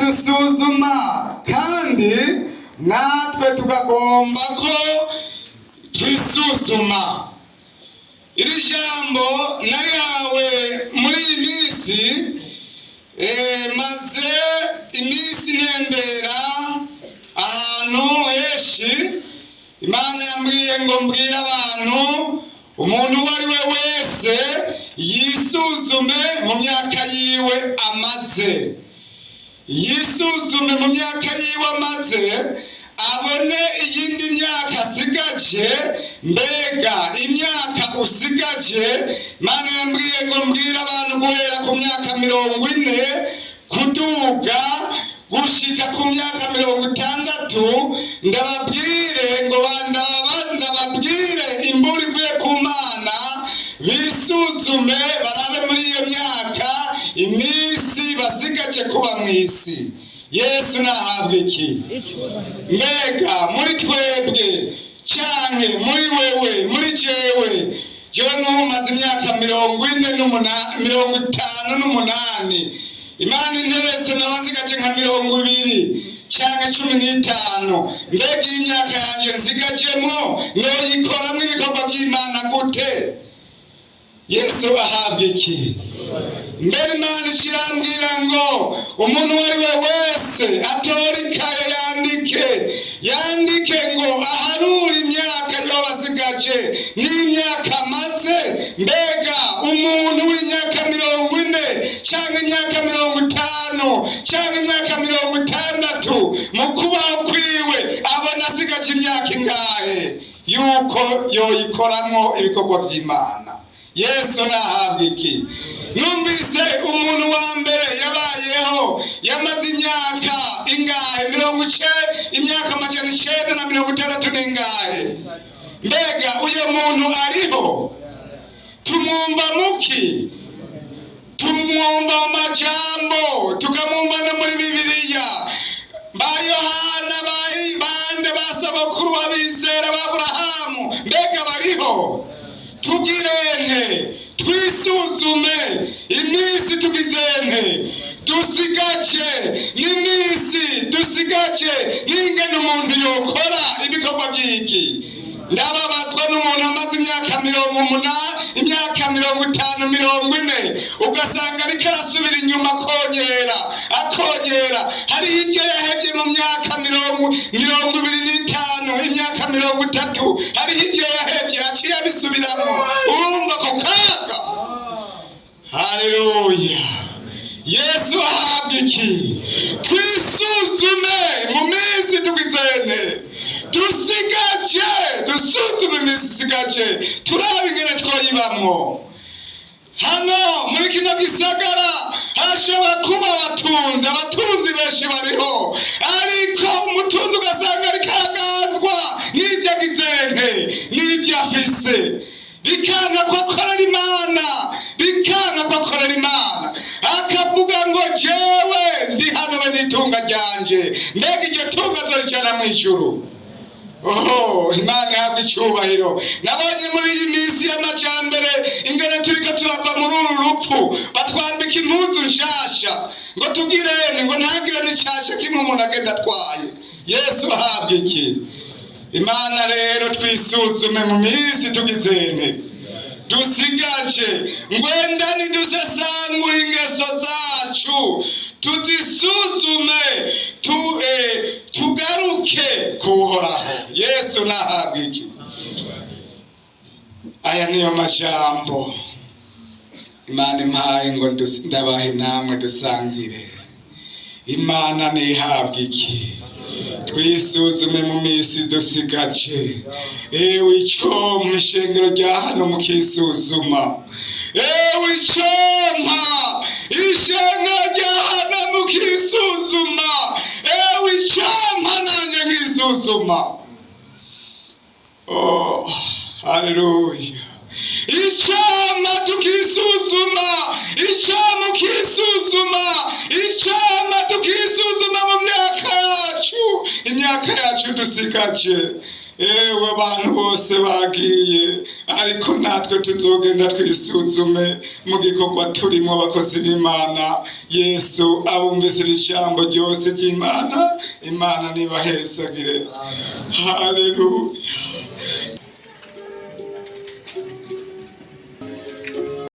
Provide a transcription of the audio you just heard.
Iradusuzuma, kandi natwe tukagomba ko twisuzuma. Iri jambo narihawe muri iyi minsi. Maze iminsi ntembera ahantu henshi. Imana yambwiye ngo mbwire abantu: umuntu uwo ari we wese yisuzume mu myaka yiwe amaze, yisuzume mu myaka yiwe amaze, abone iyindi myaka asigaje. Mbega imyaka usigaje? Imana yambwiye ngo mbwire abantu guhera ku myaka 40 kuduga gushika ku myaka 60, ndababwire ngo ndababwire imbura ivuye ku Mana, bisuzume, barabe muri iyo myaka iminsi basigaje kuba mu isi. Yesu nahabwa iki? Mbega muri twebwe, canke muri wewe, muri jewe, jewe nk'ubu maze imyaka 48, 58. Imana interetse nabasigaje nka 20 canke 15. Mbega iyi myaka yanje nsigajemwo noyikoramwo ibikorwa vy'Imana gute? Yesu ahabwa iki? Mbere Imana ishirambwira ngo umuntu uwo ari we wese atore ikaye, yandike, yandike ngo aharure imyaka yoba asigaje n'imyaka amaze. Mbega umuntu w'imyaka 40 cyangwa imyaka 50 cyangwa imyaka 60, mu kubaho kwiwe abona asigaje imyaka ingahe yuko yoyikoramwo ibikorwa by'Imana? Yesu nahabwa iki? Numvise umuntu wa mbere yabayeho yamaze imyaka ingahe? Imyaka 960 n'ingahe? Mbega uyo muntu ariho? Tumwumva muki? Tumwumva mu majambo, tukamwumva no muri Bibiliya. Ba Yohana, bande, ba sogokuru w'abizera ba Aburahamu, mbega bariho? Tugirente? Twisuzume iminsi tugizente, dusigaje, n'iminsi dusigaje n'ingene umuntu yokora ibikorwa by'iki. Ndababazwa n'umuntu amaze imyaka 80, imyaka 50, 40, ugasanga ariko arasubira inyuma, akonyera, akonyera. Hariho ibyo yahevye mu myaka 25, imyaka 30, hariho ibyo yahevye, aciye abisubiramo. Urumva ako kaga? Haleluya! Yesu ahabwa iki? Twisuzume mu minsi tugizene, dusigaje, dusuzume iminsi isigaje, turabe ingene twoyibamwo. Hano muri kino gisagara hashobora kuba abatunzi, abatunzi benshi bariho, ariko umutunzi ugasanga ariko aragandwa n'ibyo agizente, n'ibyo afise, bikanga ko akorera Imana, bikanga ko akorera Imana, akavuga ngo jewe ndi hano be n'itunga ryanje. Mbega iryo tunga azorijana mu ijuru? Oh, Imana ihabwa icyubahiro. Nabonye muri iyi minsi y'amajambere ingene turiko turava muri uru rupfu, batwambika impuzu nshasha ngo tugirene, ngo ntagire n'icasha kimwe umuntu agenda atwaye. Yesu ahabwa iki? Imana rero, twisuzume mu minsi tugizene, dusigaje. Ngwenda nidusesangura ingeso zacu, tuzisuzume, tugaruke kuhoraho. Yesu nahabwa iki? Aya niyo majambo Imana impaye ngo ndabahe namwe dusangire. Imana ntihabwa iki? Twisuzume mu minsi dusigaje. Ewe, icyo mu ishengero rya hano mukisuzuma. Ewe, icompa ishengero rya hano mukisuzuma. Ewe, icompa nanjye nkisuzuma. Oh, haleluya! Icama tukisuzuma, icama ukisuzuma, icama tukisuzuma mu myaka yacu, imyaka yacu dusigaje. Ewe, abantu bose bagiye, ariko natwe tuzogenda twisuzume mu gikorwa turimo. Abakozi b'Imana, Yesu abumvise iri jambo ryose ry'Imana. Imana nibahesagire. Haleluya.